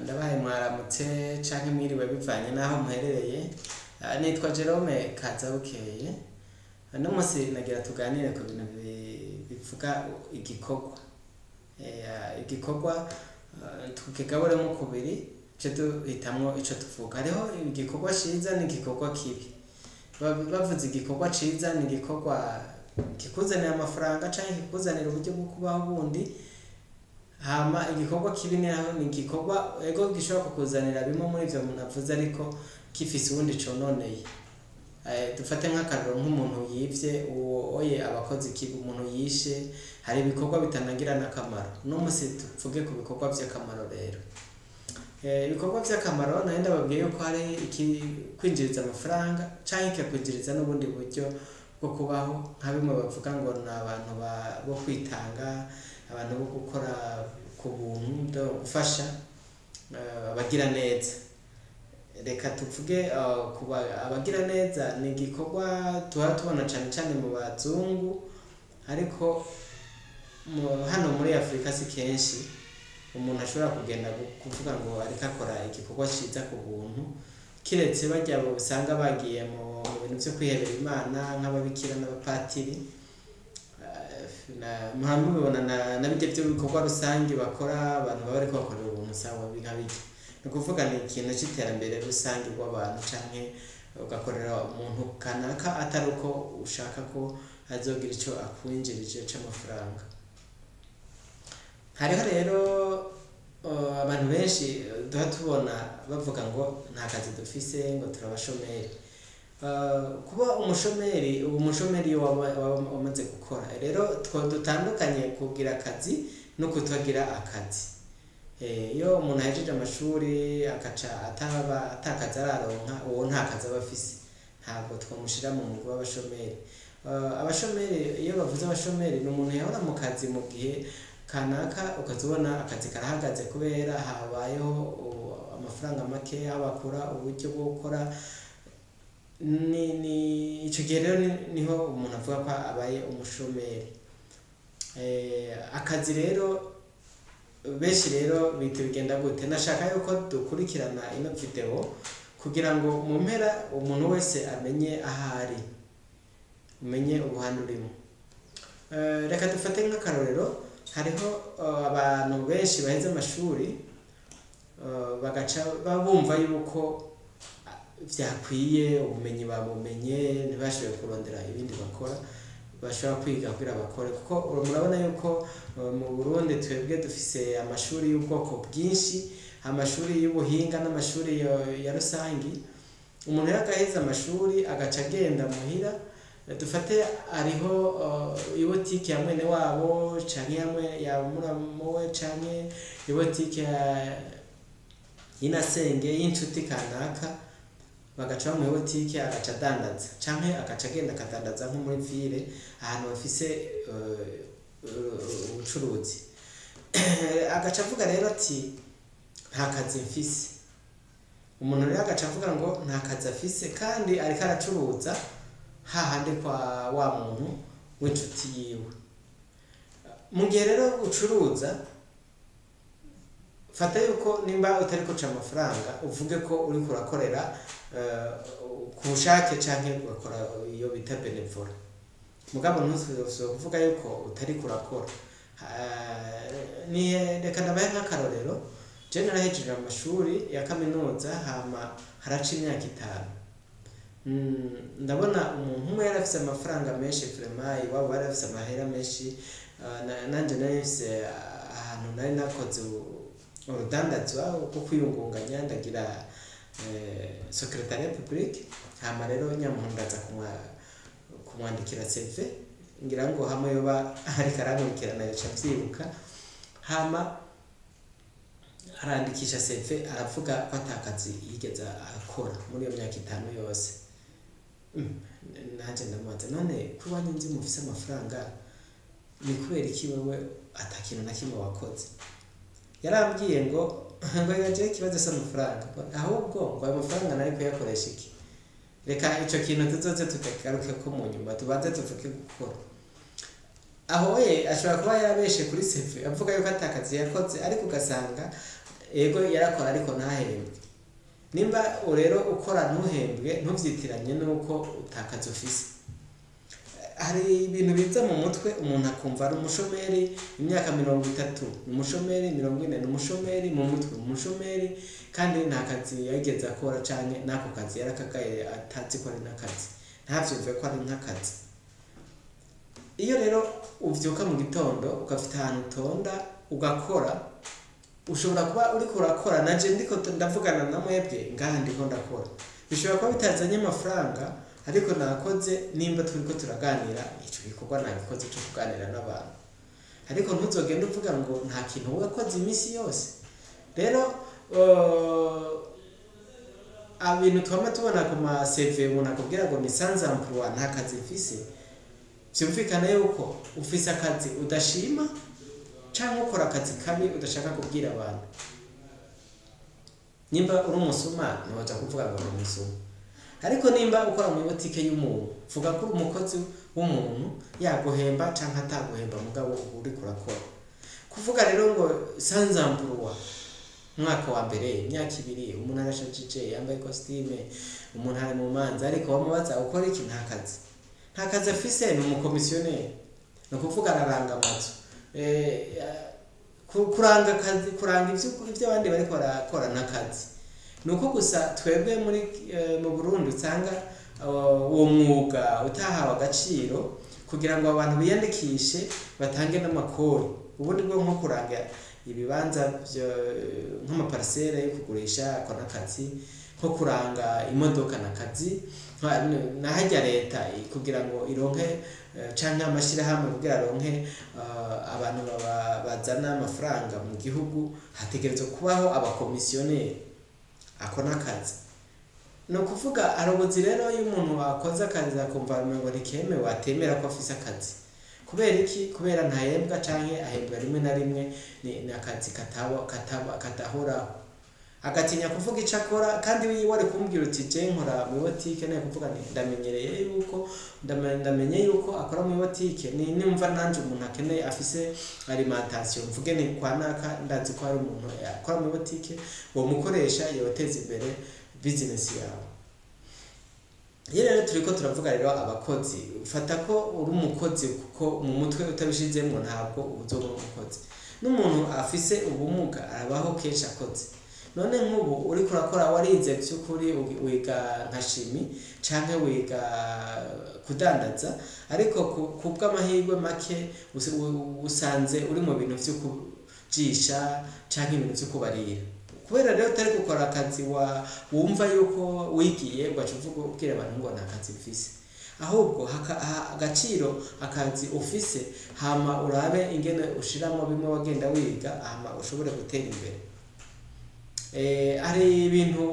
Ndabahaye mwaramutse canke mwiriwe bivanye n'aho muherereye. Nitwa Jerome Kazabukeye. Uno munsi nagira tuganire ku bintu bivuga igikorwa. Igikorwa tukigaburemo kubiri, ce duhitamwo ico tuvuga. Hariho igikorwa ciza n'igikorwa kibi. Bavuze igikorwa ciza, ni igikorwa kikuzanira amafaranga canke kikuzanira uburyo bwo kubaho bundi. Hama igikorwa kibi naho ni igikorwa ego gishobora kukuzanira bimwe muri ivyo umuntu avuze, ariko gifise uwundi cononeye. Dufate nk'akarorero nk'umuntu yivye, uwo oye abakozi ikibi, umuntu yishe. Hari ibikorwa bitanagira n'akamaro. Uno munsi tuvuge ku bikorwa vy'akamaro rero. Ibikorwa vy'akamaro, nari ndababwiye yuko hari kwinjiriza amafaranga canke kikakwinjiriza n'ubundi buryo bwo kubaho, nka bimwe bavuga ngo ni abantu bo kwitanga, abantu bo gukora ku buntu, gufasha, abagira neza. Reka tuvuge kuba abagira neza ni igikorwa tuba tubona cane cane mu bazungu, ariko hano muri Afurika si kenshi umuntu ashobora kugenda kuvuga ngo ariko akora igikorwa ciza ku buntu, kiretse barya usanga bagiye mu bintu vyo kwihebera Imana nk'ababikira n'abapatiri. Muhora mubibona na birya vy'ibikorwa rusangi bakora, abantu baba bariko bakorera ubuntu. Sawa, nka birya ni ukuvuga ni ikintu c'iterambere rusangi rw'abantu, canke ugakorera umuntu kanaka atari uko ushaka ko azogira ico akwinjirije c'amafaranga. Hariho rero abantu benshi duha tubona bavuga ngo nta kazi dufise, ngo turabashomeri. Kuba umushomeri, ubu umushomeri iyo waba wamaze gukora rero, two dutandukanye kugira akazi no kutagira akazi. Iyo umuntu ahejeje amashuri agaca ataba atakazi araronka, uwo nta kazi aba afise, ntabwo twamushira mu mugwi w'abashomeri. Abashomeri, iyo bavuze abashomeri, ni umuntu yahora mu kazi mu gihe kanaka, ukaza ubona akazi karahagaze kubera habayeho amafaranga make, bakura uburyo bwo gukora. Ni ico gihe rero niho umuntu avuga ko abaye umushomeri. Akazi rero, benshi rero bita bigenda gute? Nashaka yuko dukurikirana ino video kugira ngo mu mpera umuntu wese amenye ahari, umenye uruhande urimo. Reka dufate nk'akarorero, hariho abantu benshi baheze amashuri, bagaca bumva yuko vyakwiye, ubumenyi babumenye, ntibashoboye kurondera ibindi bakora, bashobora kwiga kugira bakore, kuko murabona yuko mu Burundi twebwe dufise amashuri y'ubwoko bwinshi, amashuri y'ubuhinga n'amashuri ya rusangi. Umuntu rero agaheza amashuri agaca agenda muhira. Dufate hariho ibotike ya mwene wabo canke ya muramu we, canke ibotike ya y'inasenge, y'inshuti kanaka, bagaca bamuha ibotike agaca adandaza, canke agaca agenda akadandaza nko muri ville ahantu bafise ubucuruzi. Agaca avuga rero ati nta kazi mfise. Umuntu rero agaca avuga ngo nta kazi afise kandi ariko aracuruza hahandi kwa wa muntu w'inshuti yiwe. Mu gihe rero ucuruza, fata yuko nimba utari kuca amafaranga, uvuge ko uriko urakorera ku bushake canke ugakora iyo bita bénévolat, mugabo ntusubire kuvuga yuko utariko urakora. Ni reka ndabahe nk'akarorero. Je narahejeje amashuri ya kaminuza, hama haraca imyaka 5. Ndabona umuntu umwe yari afise amafaranga menshi, vraiment iwabo bari bafise amahera menshi. Nanje nari mfise ahantu nari nakoze urudandazwa rwo kwiyungunganya, ndagira secrétariat public. Hama rero nyamuntu ndaza kumwandikira CV, ngira ngo hamwe yoba ariko arankurikirana yaca avyibuka. Hama arandikisha CV, aravuga ko ata kazi yigeze akora muri iyo myaka 5 yose. Nanje ndamubaza: none ko iwanyu nzi mufise amafaranga, ni kubera iki wewe ata kintu na kimwe wakoze? Yarambwiye ngo yaje ikibazo c'amafaranga, ahubwo ngo ayo mafaranga nari kuyakoresha iki? Reka ico kintu tuzoze tukagarukeko ko mu nyuma, tubanze tuvuge gukora. Aho we ashobora kuba yarabeshe kuri CV avuga yuko ata kazi yakoze, ariko ugasanga Ego, yarakora ariko ntahembwe. Nimba rero ukora ntuhembwe, ntuvyitiranye nuko utakazi ufise. Hari ibintu biza mu mutwe, umuntu akumva ari umushomeri imyaka 30, ni umushomeri, 40, ni umushomeri mu mutwe, umushomeri, kandi nta kazi yigeze akora, canke n'ako kazi yarakagaye atazi ko ari n'akazi, ntavyumve ko ari nk'akazi. Iyo rero uvyuka mu gitondo ugafita ahantu utonda ugakora, ushobora kuba uriko urakora, naje ndiko ndavugana na mwebwe ngaha, ndiko ndakora, bishobora kuba bitazanye amafaranga, ariko nakoze. Nimba turiko turaganira, ico gikorwa nagikoze co kuganira n'abantu. Ariko ntuzogende uvuga ngo nta kintu wakoze iminsi yose. Rero ibintu twama tubona ku ma CV, umuntu akubwira ngo ni sans emploi, nta kazi mfise, vyumvikana yuko ufise akazi udashima canke ukora akazi kabi udashaka kubwira abantu. Nimba uri umusuma, ntiwoja kuvuga ngo uri umusuma. Ariko nimba ukora mu botike y'umuntu, vuga ko uri umukozi w'umuntu, yaguhemba canke ataguhemba, mugabo uba uriko urakora. Kuvuga rero ngo sans emploi, umwaka wa mbere, imyaka 2, umuntu arashajije, yambaye costume, umuntu ari mu manza, ariko wamubaza ukora iki, nta kazi, nta kazi afise. Ni umukomisiyoneri, ni ukuvuga araranga amazu. Kuranga akazi, kuranga ivyo abandi bariko barakora n'akazi. Ni uko gusa twebwe muri mu Burundi usanga uwo mwuga utahawe agaciro kugira ngo abantu biyandikishe batange n'amakori. Ubundi bwo nko kuranga ibibanza nk'amaparisere yo kugurisha, ako n'akazi, nko kuranga imodoka n'akazi, na harya leta kugira ngo ironke canke amashirahamwe kugira aronke abantu bazana amafaranga mu gihugu, hategerezwa kubaho abakomisiyoneri, ako n'akazi. Ni ukuvuga arobozi rero, iyo umuntu akoze akazi akumva ngo ntikemewe, atemera ko afise akazi. Kubera iki? Kubera ntahembwa canke ahembwa rimwe na rimwe, ni akazi katahoraho, agatinya kuvuga ico akora. Kandi wiwe wari kumbwira uti je nkora mu botike, naye kuvuga nti ndamenyereye yuko ndamenye yuko akora mu botike, ni nimva nanje umuntu akeneye afise alimentation, mvuge ni kwa naka, ndazi ko hari umuntu akora mu botike, uwo mukoresha yoteza imbere business yawe. Iyo rero turiko turavuga rero abakozi, ufata ko uri umukozi, kuko mu mutwe utabishizemwo ntabwo uzoba umukozi. N'umuntu afise ubumuga arabaho kenshi akoze. None nk'ubu uriko urakora, warize vy'ukuri, wiga nka chimie canke wiga kudandaza, ariko kubw'amahirwe make usanze uri mu bintu vyo kujisha canke ibintu vyo kubarira. Kubera rero utari gukora akazi wa wumva yuko wigiye, ugaca uvuga ubwira abantu ngo nta kazi mfise. Ahubwo ha agaciro akazi ufise, hama urabe ingene ushiramo bimwe wagenda wiga, hama ushobore gutera imbere. Hari ibintu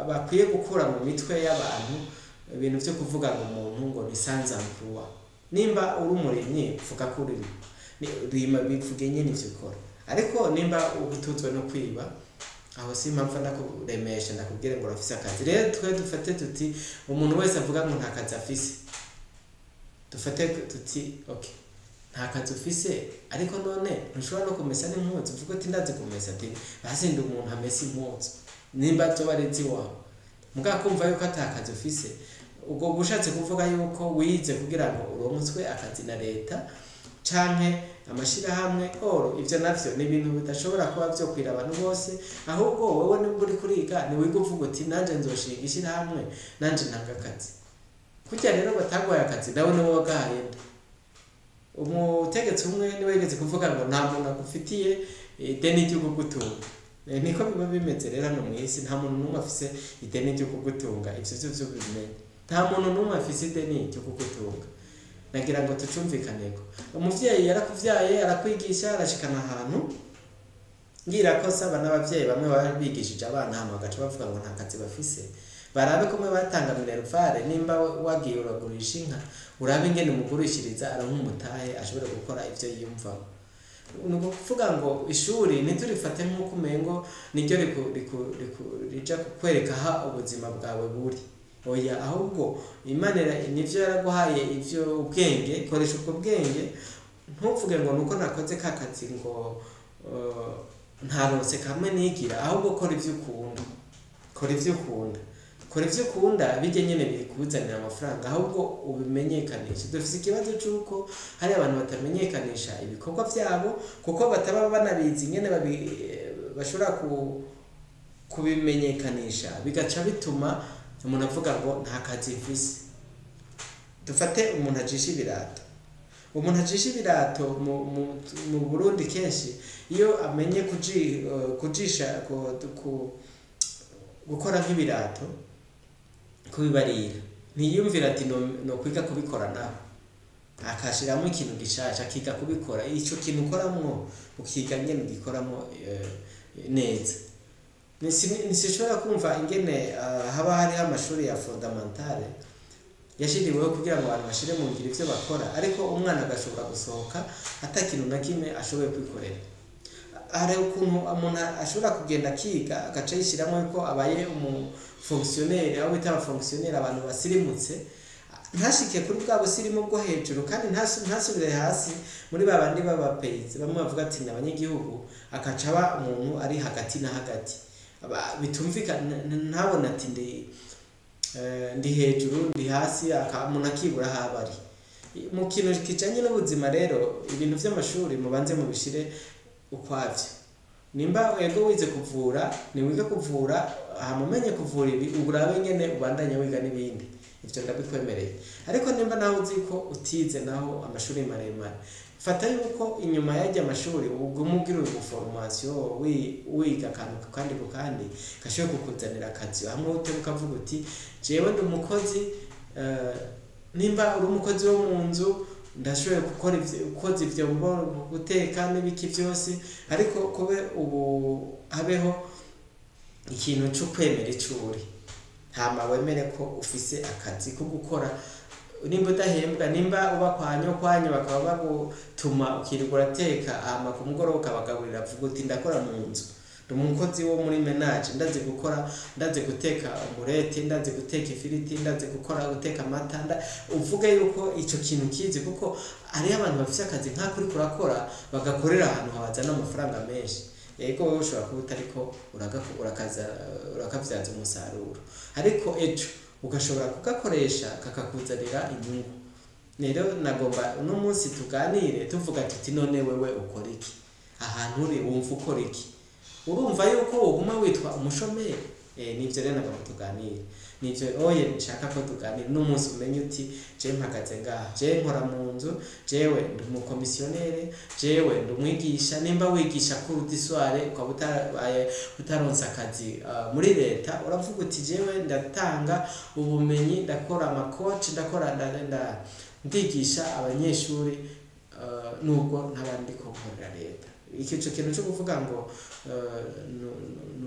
bakwiye gukura mu mitwe y'abantu, ibintu vyo kuvuga ngo umuntu ngo ni sans emploi. Nimba uri umurimyi, vuga ko urima, rima, bivuge nyene ivyo ukora. Ariko nimba ubutunzwe no kwiba, aho si impamvu ndakuremesha ndakubwire ngo urafise akazi. Rero twe dufate tuti umuntu wese avuga ngo nta kazi afise, dufate tuti okay, nta kazi ufise, ariko none ntushobora no kumesa n'impuzu? Uvuga uti ndazi kumesa, ati basi ndi umuntu amesa impuzu, nimba zoba ari iziwawe. Mugabo kumva yuko ata kazi ufise, ubwo ushatse kuvuga yuko wize kugira ngo uronswe akazi na leta canke amashirahamwe. Oro ivyo navyo ni ibintu bidashobora kuba vyokwira abantu bose. Ahubwo wowe nibwo uri kuriga, niwiga uvuga uti nanje nzoshinga ishirahamwe, nanje ntanga akazi. Kurya rero bataguhaye akazi, nawe niwe wagahaye nde? Umutegetsi umwe niwe yigeze kuvuga ngo nta muntu agufitiye ideni ryo kugutunga. Niko biba bimeze rero hano mw'isi, nta muntu n'umwe afise ideni ryo kugutunga. Ivyo vyo vyo bimenye, nta muntu n'umwe afise ideni ryo kugutunga. Nagira ngo tucumvikaneko. Umuvyeyi yarakuvyaye, arakwigisha, arashikana ahantu. Ngira ko saba n'abavyeyi bamwe baba bigishije abana, hama bagaca bavuga ngo nta kazi bafise, barabe kumwe batanga minerval. Nimba wagiye uragurisha inka, urabe ingene umugurishiriza aronka umutahe, ashobore gukora ivyo yiyumvamo. Ni ukuvuga ngo ishuri ntiturifate nk'uko umengo niryo rija kukwereka aha ubuzima bwawe buri. Oya, ahubwo Imana nivyo yaraguhaye ivyo ubwenge, koresha ubwo bwenge. Ntuvuge ngo nuko nakoze ka kazi ngo Ntaronse kamwe nigira, ahubwo kora ivyo ukunda, kora ivyo ukunda, kora ivyo ukunda, bijye nyene bikuzanira amafaranga, ahubwo ubimenyekanishe. Dufise ikibazo c'uko hari abantu batamenyekanisha ibikorwa vyabo kuko bataba banabizi ingene bashobora kubimenyekanisha, bigaca bituma umuntu avuga ngo nta kazi mfise. Dufate umuntu ajisha ibirato. Umuntu ajisha ibirato mu Burundi, kenshi iyo amenye kujisha, gukora nk'ibirato, kubibarira, ntiyumvira ati no kwiga kubikora naho akashiramo ikintu gishasha, akiga kubikora. Ico kintu ukoramwo, ukiga ngene ugikoramwo neza. Ntishobora kumva ingene haba hariho amashuri ya fondamentale yashiriweho kugira ngo abantu bashire mu ngiro ivyo bakora, ariko umwana agashobora gusohoka ata kintu na kimwe ashoboye kwikorera. Hari ukuntu umuntu ashobora kugenda akiga, agaca yishyiramo yuko abaye umufonctionnaire, aho bita abafonctionnaire, abantu basirimutse, ntashike kuri bwa busirimu bwo hejuru kandi ntasubire hasi muri ba bandi b'abapeyizi bamwe bavuga ati ni abanyagihugu, akaca aba umuntu ari hagati na hagati. Bitumvikana, ntabone ati ndi hejuru, ndi hasi, umuntu akibura aho aba ari. Mu kintu kijanye n'ubuzima rero, ibintu vy'amashuri mubanze mubishire ukwavyo. Nimba ego wize kuvura, niwige kuvura, hama umenye kuvura ibi, urabe nyene ubandanye wiga n'ibindi, ivyo ndabikwemereye. Ariko nimba nawe uzi ko utize naho amashuri maremare, fata yuko inyuma y'ajya amashuri uguma ugira ubuformation, wiga akantu ku kandi ku kandi gashobora kukuzanira akazi, hamwe uteba ukavuga uti jewe ndi umukozi. Nimba uri umukozi wo mu nzu, ndashoboye gukora ivyo, ivyo guteka n'ibiki byose, ariko kube ubu habeho ikintu cyo kwemera ico uri, hama wemere ko ufise akazi ko gukora. Nimba udahembwa, nimba uba kwa nyokwanyu bakaba bagutuma ukirirwa urateka, hama ku mugoroba ukabagaburira, vuga uti ndakora mu nzu, ndi umukozi wo muri ménage, ndazi gukora, ndazi guteka umureti, ndazi guteka ifiriti, ndazi gukora guteka amata. Uvuge yuko ico kintu kizi, kuko hariho abantu bafise akazi nk'ako uriko urakora, bagakorera ahantu habazana amafaranga menshi. Yego, wowe ushobora kuba utariko urakavyaza umusaruro, ariko ejo ugashobora kugakoresha kakakuzanira inyungu. Rero nagomba uno munsi tuganire tuvuga tuti none wewe ukora iki? Ahantu uri wumva ukora iki? Urumva yuko woguma witwa umushomeri? Nivyo rero nagomba tuganire, nivyo oye nshaka ko tuganire n'umunsi, umenye uti je mpagaze ngaha, je nkora mu nzu, jewe ndi umukomisiyonere, jewe ndi umwigisha. Nimba wigisha cours du soir ukaba utarabaye utaronse akazi muri leta, uravuga uti jewe ndatanga ubumenyi, ndakora amacoach, ndakora ndigisha abanyeshuri, nubwo ntaba ndiko nkorera leta. Ico kintu cyo kuvuga ngo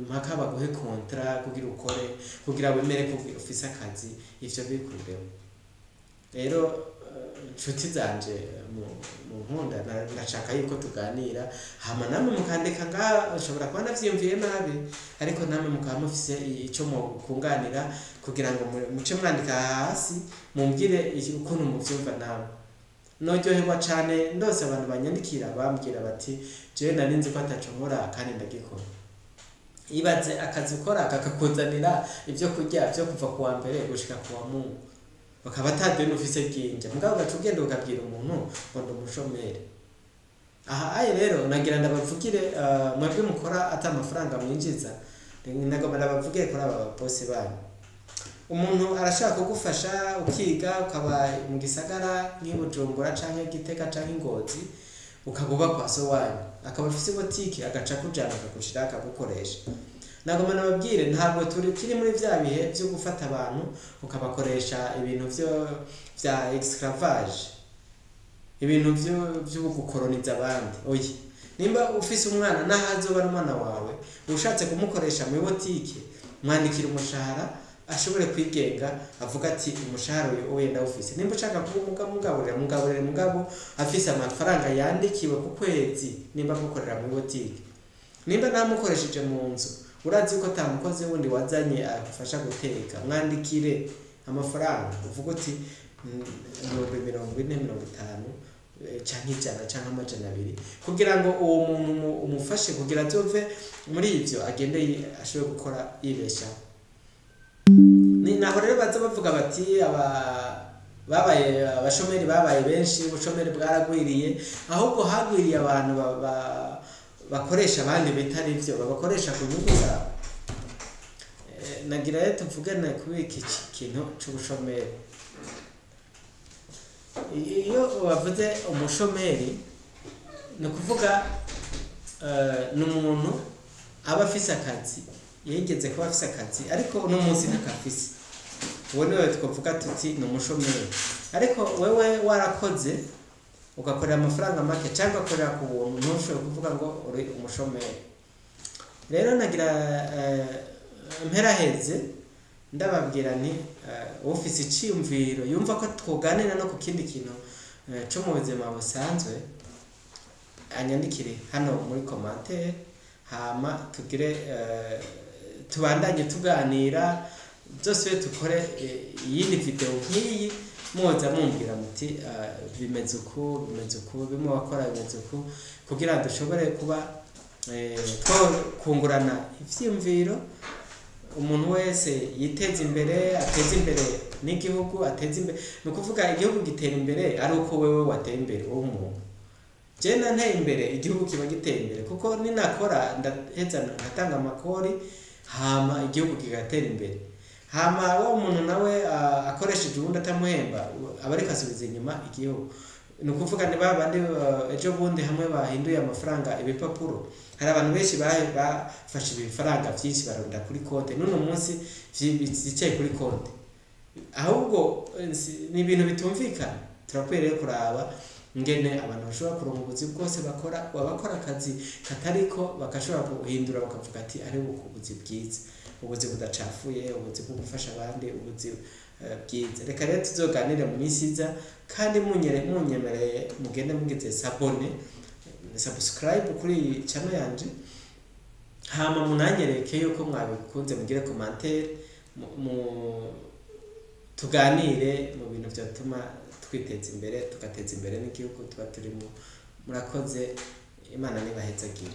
mpaka baguhe contrat kugira ukore, kugira wemere ko ufise akazi, ivyo bikureho. Rero nshuti zanje mu nkunda, ndashaka yuko tuganira, hama namwe mukandika ngaha. Nshobora kuba navyiyumviye nabi, ariko namwe mukaba mufise ico mukunganira kugira ngo muce mwandika hasi mumbwire ukuntu muvyumva namwe. Noryoherwa cane ndose abantu banyandikira bambwira bati jewe nari nzi ko ataco nkora kandi ndagikora. Ibaze akazi ukora kakakuzanira ibyo kurya byo kuva ku wa mbere gushika ku wa Mungu, bakaba atadeni ufise ryinja, mugabo ugaca ugenda ukabwira umuntu ngo ndi umushomeri. Aha aye rero nagira ndabavugire, mwebwe mukora ata amafaranga mwinjiza, nagomba ndabavugire kuri aba babosi banyu. Umuntu arashaka kugufasha ukiga, ukaba mu gisagara nk'i Bujumbura canke Gitega canke Ngozi, ukaba kwa so wanyu akaba afise botike, agaca akujana akagushira akagukoresha. Nagomba nababwire, ntabwo turi kiri muri vya bihe vyo gufata abantu ukabakoresha ibintu vyo vya esclavage, ibintu vyo gukoroniza abandi. Oya, nimba ufise umwana, naho azoba ari umwana wawe, ushatse kumukoresha muri botike, mwandikira umushahara ashobore kwigenga, avuga ati umushahara uyu uye ndawufise. Nimba ushaka kuba mugaburira, mugaburire, mugabo afise amafaranga yandikiwe ku kwezi. Nimba agukorera muri botike, nimba namukoresheje mu nzu, urazi ko ata mukozi wundi wazanye agufasha guteka, mwandikire amafaranga, uvuga uti 40,000, 50,000. canke 100 canke 200, kugira ngo uwo muntu umufashe kugira azove muri ivyo, agende ashobore gukora yibeshaho. Ni naho rero baza bavuga bati aba babaye abashomeri, babaye benshi, ubushomeri bwaragwiriye. Ahubwo hagwiriye abantu bakoresha abandi bitari ivyo, babakoresha ku nyungu zabo. Nagira rero tuvugane kuri iki kintu c'ubushomeri. Iyo bavuze umushomeri, ni ukuvuga ni umuntu aba afise akazi, yigeze kuba afise akazi, ariko uno munsi ntakafise. Uwo niwe twavuga tuti ni umushomeri. Ariko wewe warakoze, ugakorera amafaranga make cyangwa ugakorera ku buntu, ntushobore kuvuga ngo uri umushomeri. Rero nagira mperaheze ndababwira nti ufise iciyumviro yumva ko twoganira no ku kindi kintu co mu buzima busanzwe, anyandikire hano muri commentaire, hama tugire tubandanye tuganira byose, dukore iyindi video nk'iyi, muza mumbwira muti bimeze uku, bimeze uku, bimwe wakora bimeze uku, kugira ngo dushobore kuba twokungurana ivyiyumviro, umuntu wese yiteze imbere, ateze imbere n'igihugu, ateze imbere. Ni ukuvuga igihugu gitera imbere ari uko wewe wateye imbere, wowe umuntu. Je nteye imbere, igihugu kiba giteye imbere, kuko ninakora ndaheza ngatanga amakori, hama igihugu kigatera imbere. Hama wa muntu nawe akoresheje uwundi atamuhemba, aba ariko asubiza inyuma igihugu. Ni ukuvuga ni ba bandi ejo bundi hamwe bahinduye amafaranga ibipapuro, hari abantu benshi bafashe ibifaranga vyinshi barunda kuri konte, n'uno munsi vyicaye kuri konte. Ahubwo ni ibintu bitumvikana. Turakwiye rero kuraba ingene abantu bashobora kuronka ubuzi bwose bakora, abakora akazi katariko bagashobora guhindura, bakavuga ati ari ubuzi bwiza, ubuzi budacafuye, ubuzi bwo gufasha abandi, ubuzi bwiza. Reka rero tuzoganire mu minsi iza, kandi munyemereye mugende mugize s'abonner, subscribe kuri iyi channel yanje, hama munanyereke yuko mwabikunze, mugire commentaire, tuganire mu bintu vyotuma twiteza imbere, tugateza imbere n'igihugu tuba turimo. Murakoze, Imana nibahezagire.